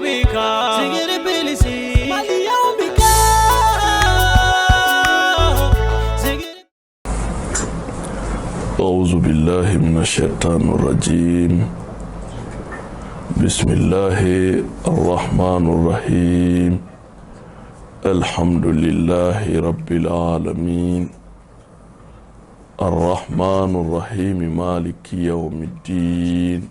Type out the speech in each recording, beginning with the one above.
bɛ kan Zikiri Plus Maliyɛnw bɛ kan Zikiri. أعوذ بالله من الشيطان الرجيم بسم الله الرحمن الرحيم الحمد لله رب العالمين الرحمن الرحيم مالك يوم الدين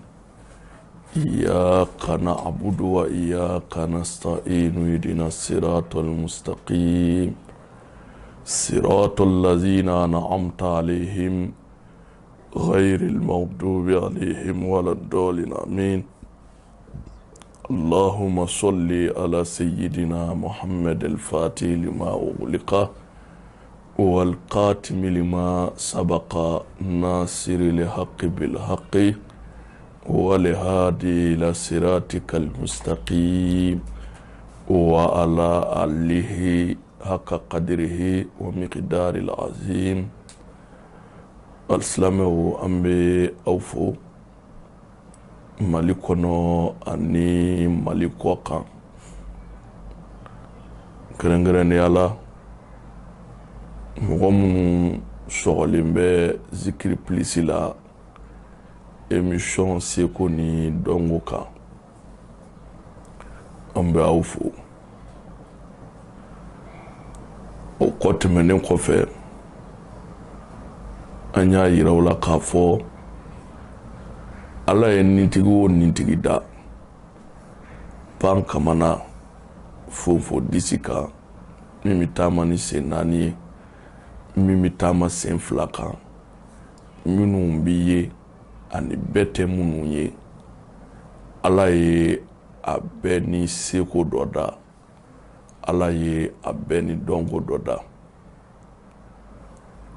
إياك نعبد وإياك نستعين اهدنا الصراط المستقيم صراط الذين أنعمت عليهم غير المغضوب عليهم ولا الضالين آمين اللهم صل على سيدنا محمد الفاتح لما أغلق والقاتم لما سبق ناصر الحق بالحق والهادي إلى صراطك المستقيم وعلى آله حق قدره ومقدار العظيم. Alisilamɛw, an bɛ aw fo Mali kɔnɔ ani Mali kɔ kan, kɛrɛnkɛrɛnnenya la mɔgɔ minnu sɔgɔlen bɛ Zikiri Plus la, émission seko ni dɔnko kan. An bɛ aw fo. O kɔ tɛmɛnen kɔfɛ, an y'a yira aw la k'a fɔ Ala ye nintigi o nintigi da, pan kamana, fonfo disi kan, min bɛ taama ni sen naani ye, min bɛ taama sen fila kan, minnu bɛ ye ani bɛɛ tɛ minnu ye, Ala ye a bɛɛ ni seko dɔ da, Ala ye a bɛɛ ni dɔnko dɔ da.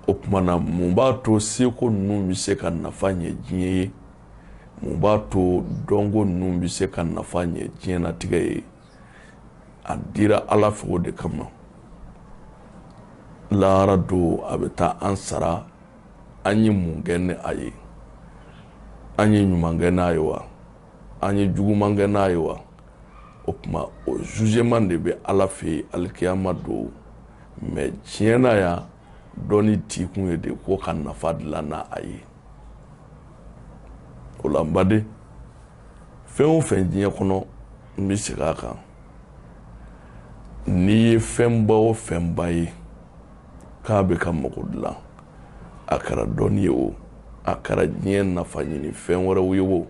O tuma na, mun b'a to seko ninnu bɛ se ka nafa ɲɛ diɲɛ ye? Mun b'a to dɔnko ninnu bɛ se ka nafa ɲɛ diɲɛnatigɛ ye? A dira Ala fɛ o de kama. Lahara don, a bɛ taa an sara an ye mun kɛ ni a ye. An ye ɲuman kɛ n'a ye wa, an ye juguman kɛ n'a ye wa? O tuma, o jugement de bɛ Ala fɛ yen alikiyama don. Mais tiɲɛ na yan, dɔnni tikun ye de ko ka nafa dilan n'a a ye. O la, n baden, fɛn o fɛn diɲɛ kɔnɔ, n bɛ segin a kan, n'i ye fɛnba o fɛnba ye k'a bɛ ka mago dilan, a kɛra dɔnni ye o, a kɛra diɲɛ nafa ɲini fɛn wɛrɛw ye o,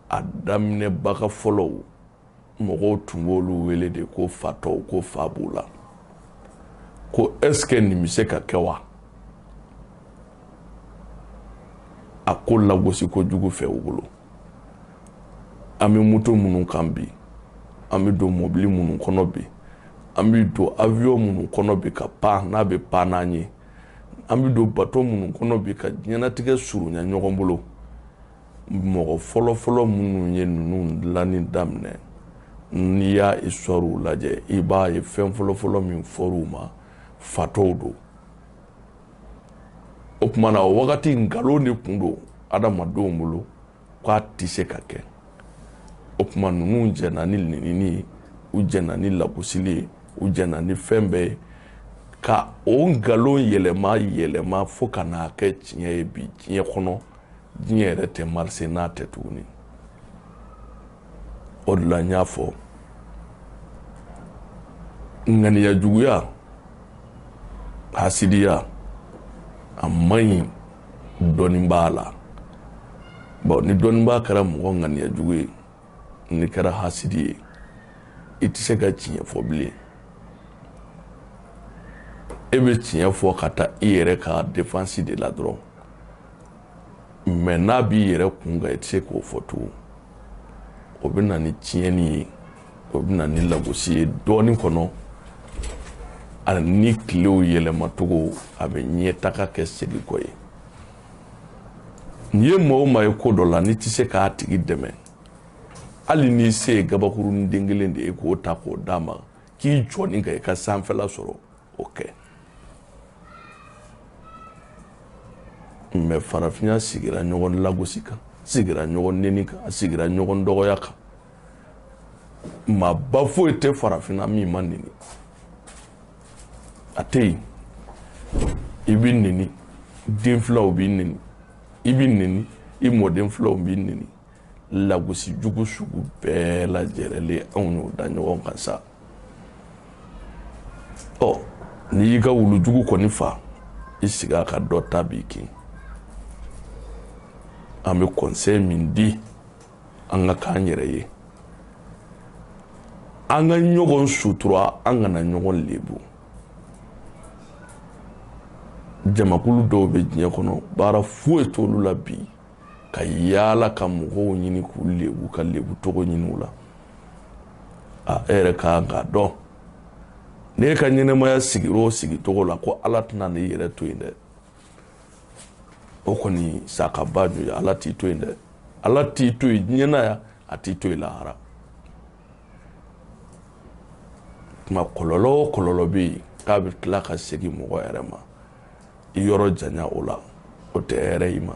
a daminɛbaga fɔlɔw, mɔgɔw tun b'olu wele de ko fatɔw, ko fa b'u la, ko est-ce que nin bɛ se ka kɛ wa? A ko lagosi kojugu fɛ u bolo. An bɛ moto minnu kan bi, an bɛ don mobili minnu kɔnɔ bi, an bɛ don avion minnu kɔnɔ bi ka pan n'a bɛ pan n'an ye, an bɛ don bato minnu kɔnɔ bi ka diɲɛnatigɛ surunya ɲɔgɔn bolo, mɔgɔ fɔlɔfɔlɔ minnu ye ninnu dilanni daminɛ, n'i y'a histoire lajɛ, i b'a ye fɛn fɔlɔfɔlɔ min fɔr'u ma, fatɔw don. O tuma na, o wagati nkalon de tun don adamadenw bolo k'a tɛ se ka kɛ. O tuma, ninnu jɛnna ni nenini ye, u jɛnna ni lagosili ye, u jɛnna ni fɛn bɛɛ ye ka o nkalon yɛlɛma yɛlɛma fo ka n'a kɛ tiɲɛ ye bi diɲɛ kɔnɔ. Diɲɛ yɛrɛ tɛ marcher n'a tɛ tuguni. O de la n y'a fɔ, ŋaniya juguya, hasidiya, a man ɲi dɔnnibaa la. Bon, ni dɔnnibaa kɛra mɔgɔ ŋaniya jugu ye, n'i kɛra hasidi ye, i tɛ se ka tiɲɛ fɔ bilen. E bɛ tiɲɛ fɔ ka taa i yɛrɛ ka défense de la dɔrɔn, mais n'a b'i yɛrɛ kun kan, i tɛ se k'o fɔ tugun. O bɛ na ni tiɲɛni ye, o bɛ na ni lagosi ye dɔɔnin kɔnɔ, ani tilew yɛlɛmacogo, a bɛ ɲɛtaga kɛ segin kɔ ye. N'i ye maa o maa ye ko dɔ la, n'i tɛ se k'a tigi dɛmɛ, hali n'i se ye gabakurunin den kelen de ye k'o ta k'o d'a ma k'i jɔ ni ka i ka sanfɛla sɔrɔ, o kɛ. Mais farafinya sigira ɲɔgɔn lagosi kan, sigira ɲɔgɔn neni kan, a sigira ɲɔgɔn dɔgɔya kan. Maaba foyi tɛ farafinna min ma neni, a tɛ yen. I bɛ neni, den filaw b'i neni, i bɛ neni, i mɔden filaw b'i neni. Lagosi jugu sugu bɛɛ lajɛlen anw y'o da ɲɔgɔn kan sa. Ɔ, n'i y'i ka wulujugu kɔni fa, i sigi a ka dɔ ta b'i kin. An bɛ conseil min di, an ka k'an yɛrɛ ye, an ka ɲɔgɔn sutura, an kana ɲɔgɔn lebu. Jamakulu dɔw bɛ diɲɛ kɔnɔ, baara foyi t'olu la bi ka yaala ka mɔgɔw ɲini k'u lebu, ka lebu tɔgɔ ɲini u la. A, e yɛrɛ ka kan k'a dɔn, n'e ka ɲɛnɛmaya sigir'o sigicogo la, ko Ala tɛna n'i yɛrɛ to yen dɛ. O kɔni sakaba jɔ ye, Ala t'i to yen dɛ. Ala t'i to yen diɲɛ na yan, a t'i to yen lahara. Tuma kɔlɔlɔ o kɔlɔlɔ bɛ yen k'a bɛ tila ka segin mɔgɔ yɛrɛ ma, i yɔrɔ janya o la, o tɛ hɛrɛ i ma.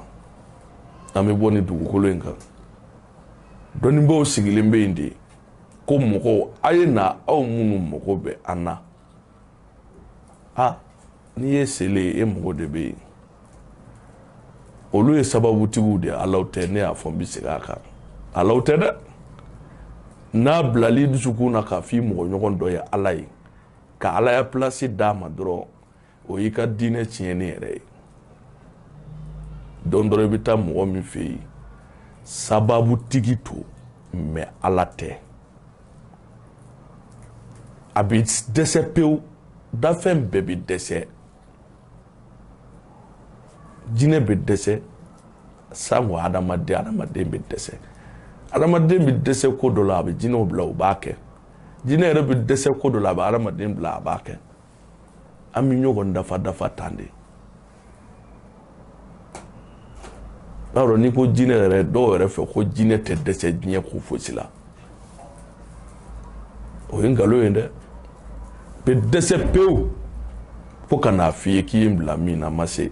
An bɛ bɔ nin dugukolo in kan, dɔnnibaaw sigilen bɛ yen de ko mɔgɔw, a ye na, aw minnu mago bɛ an na. A, n'i ye sele ye, e mago de bɛ yen. Olu ye sababutigiw de ye, Alaw tɛ. Ne y'a fɔ, n bɛ segin a kan, Alaw tɛ dɛ. N'a bilali dusukun na k'a f'i mɔgɔ ɲɔgɔn dɔ ye Ala ye, ka Alaya pilasi d'a ma dɔrɔn, o y'i ka diinɛ tiɲɛni yɛrɛ ye. Don dɔ i bɛ taa mɔgɔ min fɛ yen, sababutigi to, mais Ala tɛ. A bɛ dɛsɛ pewu, dafɛn bɛɛ bɛ dɛsɛ, jinɛ bɛ dɛsɛ, sango adamaden. Adamaden bɛ dɛsɛ, adamaden bɛ dɛsɛ ko dɔ la, a bɛ jinɛw bila, u b'a kɛ. Jinɛ yɛrɛ bɛ dɛsɛ ko dɔ la, a bɛ adamaden bila, a b'a kɛ. An bɛ ɲɔgɔn dafa dafa tan de. B'a dɔn, n'i ko jinɛ yɛrɛ, dɔw yɛrɛ fɛ ko jinɛ tɛ dɛsɛ diɲɛ ko fosi la, o ye nkalon ye dɛ. Bɛ dɛsɛ pewu fo ka n'a f'i ye k'i ye n bila min na, ma se.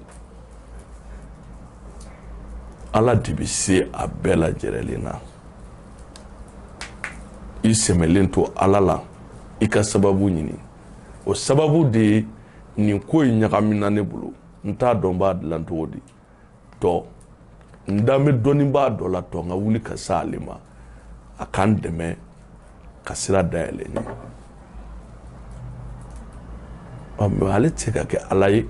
Ala de bɛ se a bɛɛ lajɛlen na. I sɛmɛlen to Ala la, i ka sababu ɲini. O sababu de ye nin ko in ɲagamina ne bolo, n t'a dɔn n b'a dilan cogo di. Tɔ n dan bɛ dɔnnibaa dɔ la, tɔ n ka wuli ka se ale ma, a k'an dɛmɛ ka sira dayɛlɛ n ye. Mais ale tɛ se ka kɛ Ala ye,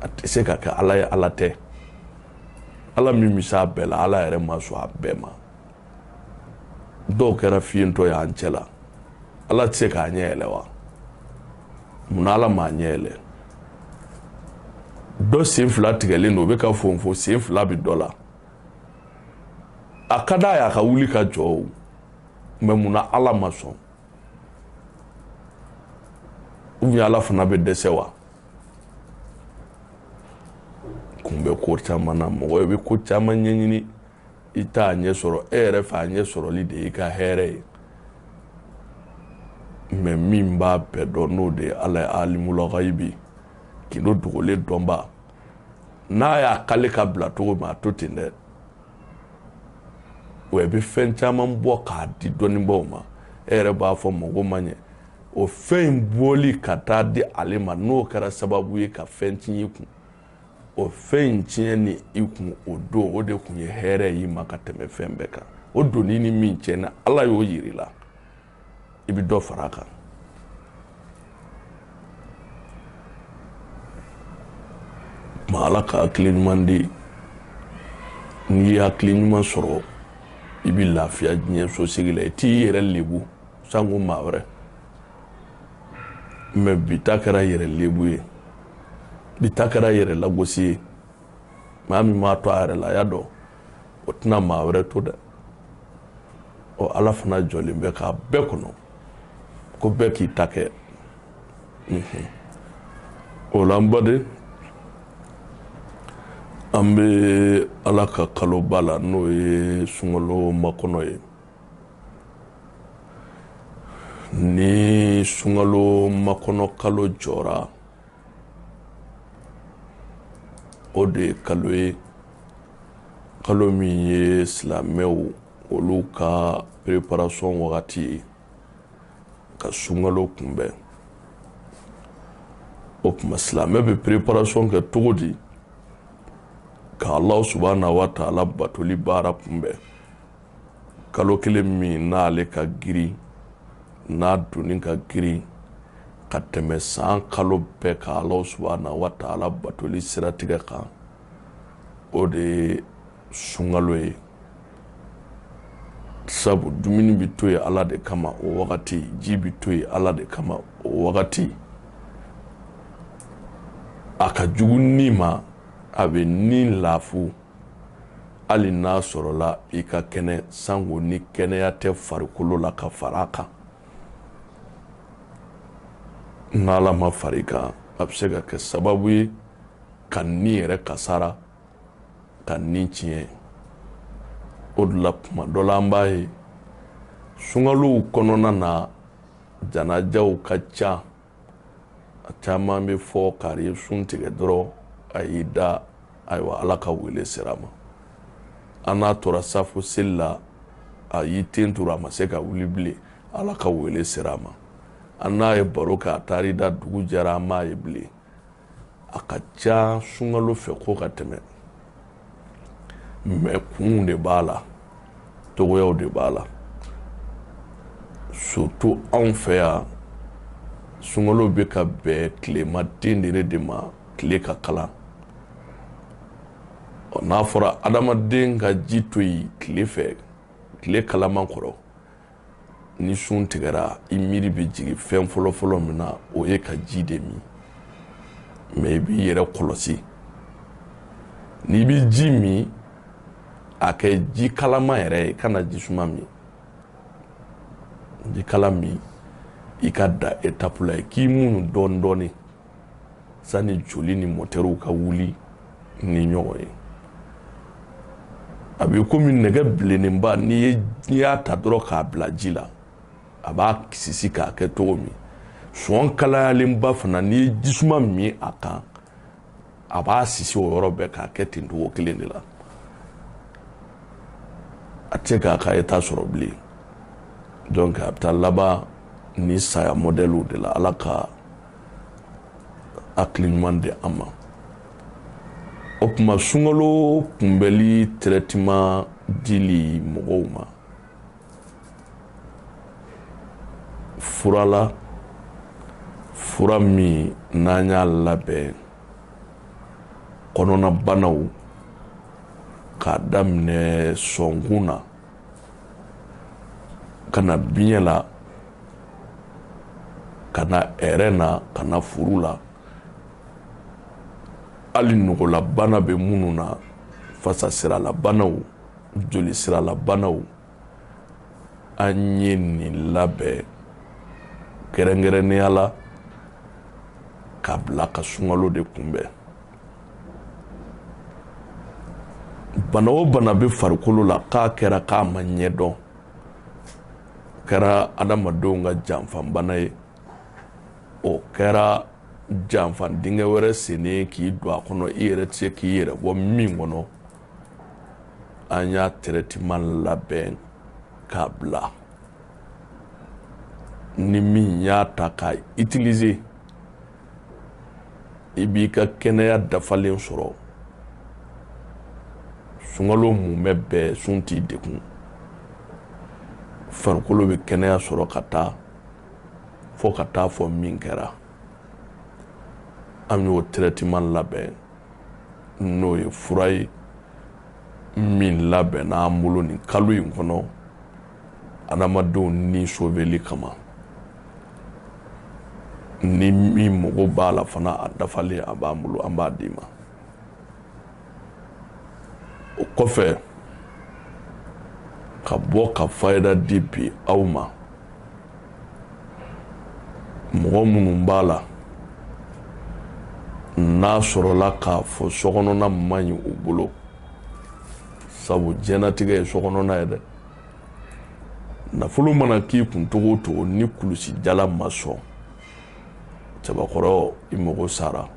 a tɛ se ka kɛ Ala ye. Ala tɛ. Ala min bɛ se a bɛɛ la, Ala yɛrɛ ma sɔn a bɛɛ ma. Dɔw kɛra fiyentɔ ye an cɛ la, Ala tɛ se k'a ɲɛ yɛlɛ wa? Munna Ala m'a ɲɛ yɛlɛ? Dɔ sen fila tigɛlen don, o bɛ ka fonfo, sen fila bɛ dɔ la, a ka d'a ye a ka wuli ka jɔ o, mais munna Ala ma sɔn? Ou bien Ala fana bɛ dɛsɛ wa? Kun bɛ ko caman na. Mɔgɔ i bɛ ko caman ɲɛɲini, i t'a ɲɛ sɔrɔ. E yɛrɛ fɛ, a ɲɛ sɔrɔli de y'i ka hɛrɛ ye, mais min b'a bɛɛ dɔn, n'o de ye Ala ye, alimul ghaibi, gindo dogolen dɔnba, n'a y'a kale ka bila cogo min, a to ten dɛ. Wa i bɛ fɛn caman bɔ k'a di dɔnnibaaw ma, e yɛrɛ b'a fɔ mago ma ɲɛ. O fɛn in bɔli ka taa di ale ma, n'o kɛra sababu ye ka fɛn tiɲɛ i kun, o fɛn in tiɲɛ ni i kun o don, o de kun ye hɛrɛ y'i ma ka tɛmɛ fɛn bɛɛ kan. O donni ni min tiɲɛna, Ala y'o yir'i la, i bɛ dɔ fara a kan. Tuma Ala ka hakili ɲuman di. N'i ye hakili ɲuman sɔrɔ, i bɛ lafiya diɲɛ sosigi la, i t'i yɛrɛ lebu sanko maa wɛrɛ. Mais bi ta kɛra yɛrɛ lebu ye, bi ta kɛra yɛrɛ lagosi ye. Maa min m'a to a yɛrɛ la, a y'a dɔn o tɛna maa wɛrɛ to dɛ. Ɔ, Ala fana jɔlen bɛ k'a bɛɛ kɔnɔ ko bɛɛ k'i ta kɛ. O la, n baden, an bɛ Ala ka kaloba la, n'o ye sunkalo makɔnɔ ye. Ni sunkalo makɔnɔ kalo jɔra, o de ye kalo ye, kalo min ye silamɛw olu ka préparation wagati ye ka sunkalo kunbɛn. O tuma silamɛ bɛ préparation kɛ cogo di ka Alahu subahana wa taala batoli baara kunbɛn? Kalo kelen min n'ale ka girin, n'a donni ka girin ka tɛmɛ san kalo bɛɛ kan Alahu subahana wa taala batoli siratigɛ kan, o de ye sunkalo ye. Sabu dumuni bɛ to yen Ala de kama o wagati, ji bɛ to yen Ala de kama o wagati. A ka jugu ni ma, a bɛ ni lafu, hali n'a sɔrɔla i ka kɛnɛ, sango ni kɛnɛya tɛ farikolo la ka fara a kan. N'Ala ma fara i kan, a bɛ se ka kɛ sababu ye ka ni yɛrɛ kasara, ka ni tiɲɛ. O de la kuma dɔ la an b'a ye sunkalow kɔnɔna na janajaw ka ca. A caman bɛ fɔ kari ye sun tigɛ dɔrɔn a y'i da, ayiwa Ala ka wele sera a ma. An n'a tora safo seli la, a y'i ten turu, a ma se ka wuli bilen, Ala ka wele sera a ma. An n'a ye baro kɛ, a taar'i da, dugu jɛra, an m'a ye bilen. A ka ca sunkalo fɛ ko ka tɛmɛ, mais kunw de b'a la, togoyaw de b'a la. Surtout anw fɛ yan, sunkalo bɛ ka bɛn tilema dendere de ma, tile ka kalan. N'a fɔra adamaden ka ji to yen tile fɛ, tile kalaman kɔrɔ, ni sun tigɛra, i miiri bɛ jigin fɛn fɔlɔfɔlɔ min na, o ye ka ji de min. Mais i b'i yɛrɛ kɔlɔsi, n'i bɛ ji min, a kɛ ji kalama yɛrɛ ye, kana ji suma min. Ji kala min, i ka da étape la, i k'i muɲu dɔɔni dɔɔni sani joli ni mɔtɛriw ka wuli ni ɲɔgɔn ye. A bɛ komi nɛgɛ bilennenba, n'i y'a ta dɔrɔn k'a bila ji la, a b'a sisi k'a kɛ cogo min. Sɔn kalayalenba fana, n'i ye jisuma min a kan, a b'a sisi o yɔrɔ bɛɛ k'a kɛ ten cogo kelen de la. A tɛ se k'a ka état sɔrɔ bilen. Donc a bɛ taa laban ni saya mɔdɛliw de la. Ala ka hakili ɲuman di an ma. O tuma sunkalo kunbɛli traitement dili mɔgɔw ma fura la, fura min n'an y'a labɛn kɔnɔnabanaw k'a daminɛ sɔnkun na ka na biɲɛ la, ka na ɛrɛ na, ka na furu la, hali nɔgɔlabana bɛ minnu na, fasasiralabanaw, jolisiralabanaw, an ye nin labɛn kɛrɛnkɛrɛnnenya la k'a bila ka sunkalo de kunbɛn. Bana o bana bɛ farikolo la, k'a kɛra k'a ma ɲɛdɔn, kɛra adamadenw ka janfanbana ye, o kɛra janfa dingɛ wɛrɛ sennen k'i don a kɔnɔ, i yɛrɛ tɛ se k'i yɛrɛ bɔ min kɔnɔ, an y'a traitement labɛn k'a bila. Ni min y'a ta k'a utiliser, i b'i ka kɛnɛya dafalen sɔrɔ. Sunkalo mumɛ bɛɛ sun t'i degun, farikolo bɛ kɛnɛya sɔrɔ ka taa fo ka taa fɔ min kɛra. An y'o traitement labɛn, n'o ye fura ye min labɛnna an bolo nin kalo in kɔnɔ adamadenw ni sauveli kama. Ni min mago b'a la fana, a dafalen a b'an bolo, an b'a d'i ma. O kɔfɛ, ka bɔ ka fayida di bi aw ma, mɔgɔ minnu b'a la n'a sɔrɔla k'a fɔ sokɔnɔna man ɲi u bolo, sabu diɲɛnatigɛ ye sokɔnɔna ye dɛ. Nafolo mana k'i kun cogo o cogo, ni kulusi jala ma sɔn, cɛbakɔrɔ, i mago sara,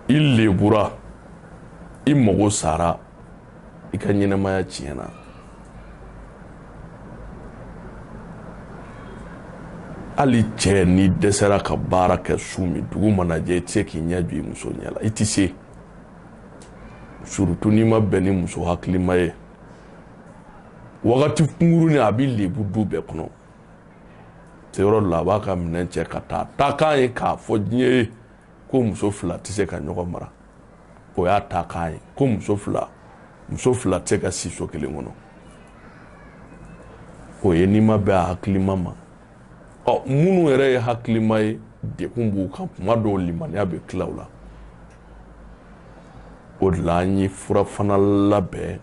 i lebura, i mago sara, i ka ɲɛnamaya tiɲɛna. Hali cɛ, n'i dɛsɛra ka baara kɛ su min, dugu mana jɛ, i tɛ se k'i ɲɛ jɔ i muso ɲɛ la, i tɛ se, surtout n'i ma bɛn ni muso hakilima ye. Wagati kunkurunin a bɛ lebu du bɛɛ kɔnɔ. Se yɔrɔ la, a b'a ka minɛn cɛ ka taa. Taakan ye k'a fɔ diɲɛ ye ko muso fila tɛ se ka ɲɔgɔn mara. O y'a taakan ye ko muso fila tɛ se ka si so kelen kɔnɔ. O ye n'i ma bɛn a hakilima ma. Ɔ, minnu yɛrɛ ye hakilima ye, degun b'u kan kuma dɔw, limaniya bɛ tila u la. O de la an ye fura fana labɛn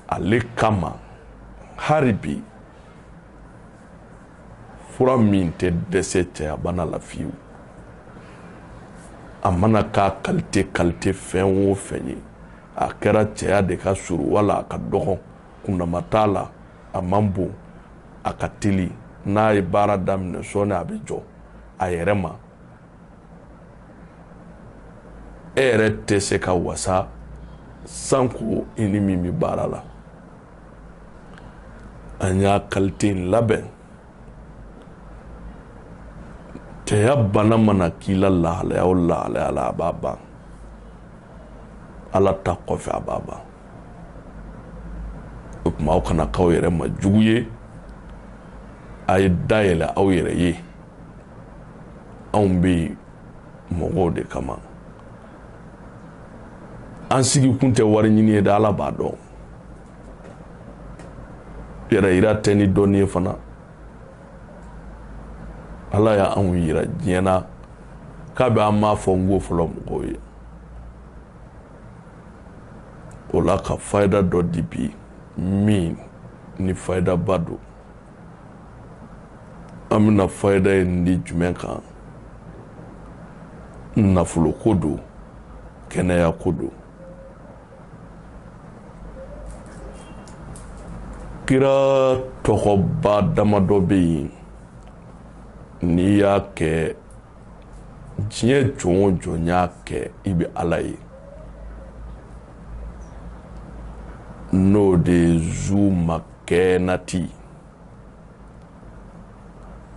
ale kama hali bi, fura min tɛ dɛsɛ cɛyabana la fiyewu. A mana k'a qualité qualité fɛn o fɛn ye, a kɛra cɛya de ka surun wala a ka dɔgɔn, kundama t'a la, a man bon, a ka teli, n'a ye baara daminɛ sɔɔni a bɛ jɔ a yɛrɛ ma, e yɛrɛ tɛ se ka wasa sanko i ni min bɛ baara la. An y'a qualité in labɛn. Cɛya bana mana k'i la lahalaya o lahalaya la, a b'a ban. Ala ta kɔfɛ, a b'a ban. O tuma, aw kana k'aw yɛrɛ ma jugu ye, a ye dayɛlɛ aw yɛrɛ ye. Anw bɛ yen mɔgɔw de kama. An sigikun tɛ wari ɲini ye dɛ, Ala b'a dɔn. Yɛrɛ yira tɛ ni dɔnni ye fana. Ala y'anw yira diɲɛ na k'a bɛ an m'a fɔ n ko fɔlɔ mɔgɔw ye. O la, ka fayida dɔ di bi min ni fayidaba don, an bɛna fayida in di jumɛn kan? Nafolo ko don, kɛnɛya ko don. Kira tɔgɔba damadɔ bɛ yen, n'i y'a kɛ, diɲɛ jɔn o jɔn y'a kɛ, i bɛ Ala ye. N'o de ye zu makɛnati,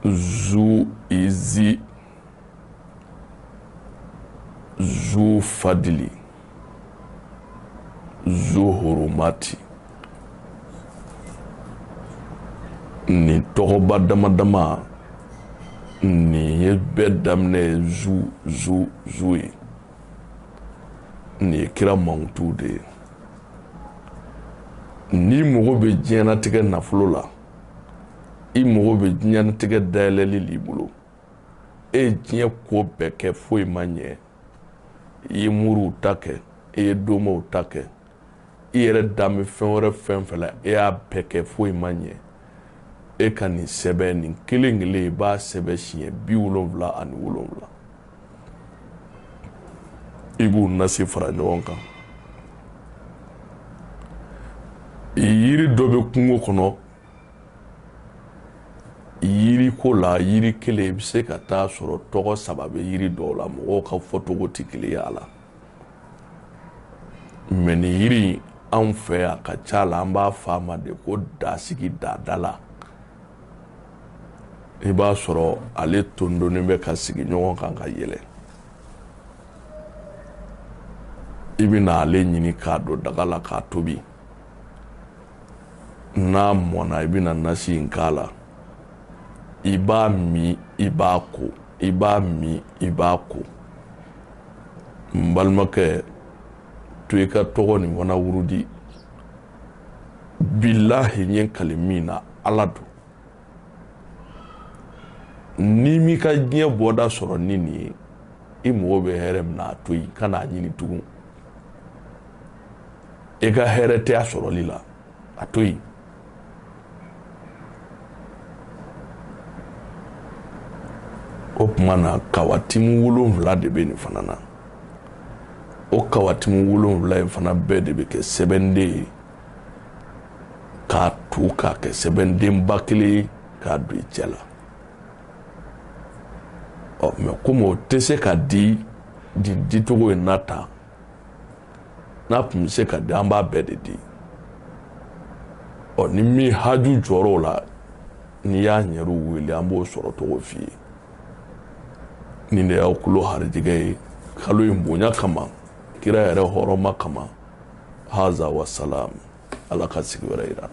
zu izi, zu fadili, zu hurumati. Nin tɔgɔba dama dama nin ye bɛɛ daminɛ ye zu zu zu ye. Nin ye kira mankutuw de ye. N'i mago bɛ diɲɛnatigɛ nafolo la, i mago bɛ diɲɛnatigɛ dayɛlɛli l'i bolo, e ye diɲɛ ko bɛɛ kɛ, foyi ma ɲɛ, i ye moriw ta kɛ, i ye domaw ta kɛ, i yɛrɛ dan bɛ fɛn wɛrɛ fɛn fɛn la, e y'a bɛɛ kɛ, foyi ma ɲɛ, e ka nin sɛbɛn nin kelen kelen, i b'a sɛbɛn siɲɛ 77, i b'u nasi fara ɲɔgɔn kan. Yiri dɔ bɛ kungo kɔnɔ, yiri ko la, yiri kelen, i bɛ se ka taa sɔrɔ tɔgɔ saba bɛ yiri dɔw la, mɔgɔw ka fɔcogo tɛ kelen ye a la. Mais nin yiri in, anw fɛ yan, a ka ca la, an b'a fɔ a ma de ko dasigi dadala. I b'a sɔrɔ ale tondonnen bɛ ka sigi ɲɔgɔn kan ka yɛlɛ. I bɛna ale ɲini k'a don daga la k'a tobi. N'a mɔna, i bɛna nasi in k'a la, i b'a min, i b'a ko, i b'a min, i b'a ko. N balimakɛ, to i ka tɔgɔ nin fana wurudi. Bilahi, n ye kali min na, Ala don, n'i m'i ka diɲɛ bɔda sɔrɔ ni nin ye, i mago bɛ hɛrɛ min na, a to yen, ka n'a ɲini tugun. I ka hɛrɛ tɛ a sɔrɔli la, a to yen. O tuma na, kawatimu 7 de bɛ nin fana na. O kawatimu 7 in fana bɛɛ de bɛ kɛ sɛbɛnden ye k'a tu k'a kɛ sɛbɛndenba kelen ye k'a don i cɛ la. Ɔ, mais komi o tɛ se ka di di dicogo in na tan, n'a tun bɛ se ka di, an b'a bɛɛ de di. Ɔ, ni min haju jɔr'o la, N'i y'an yɛrɛw wele, an b'o sɔrɔ cogo f'i ye. Nin de y'aw kulo harijɛgɛ ye kalo in bonya kama, kira yɛrɛ hɔrɔma kama. Haza wasalam. Ala ka sigi wɛrɛ yira.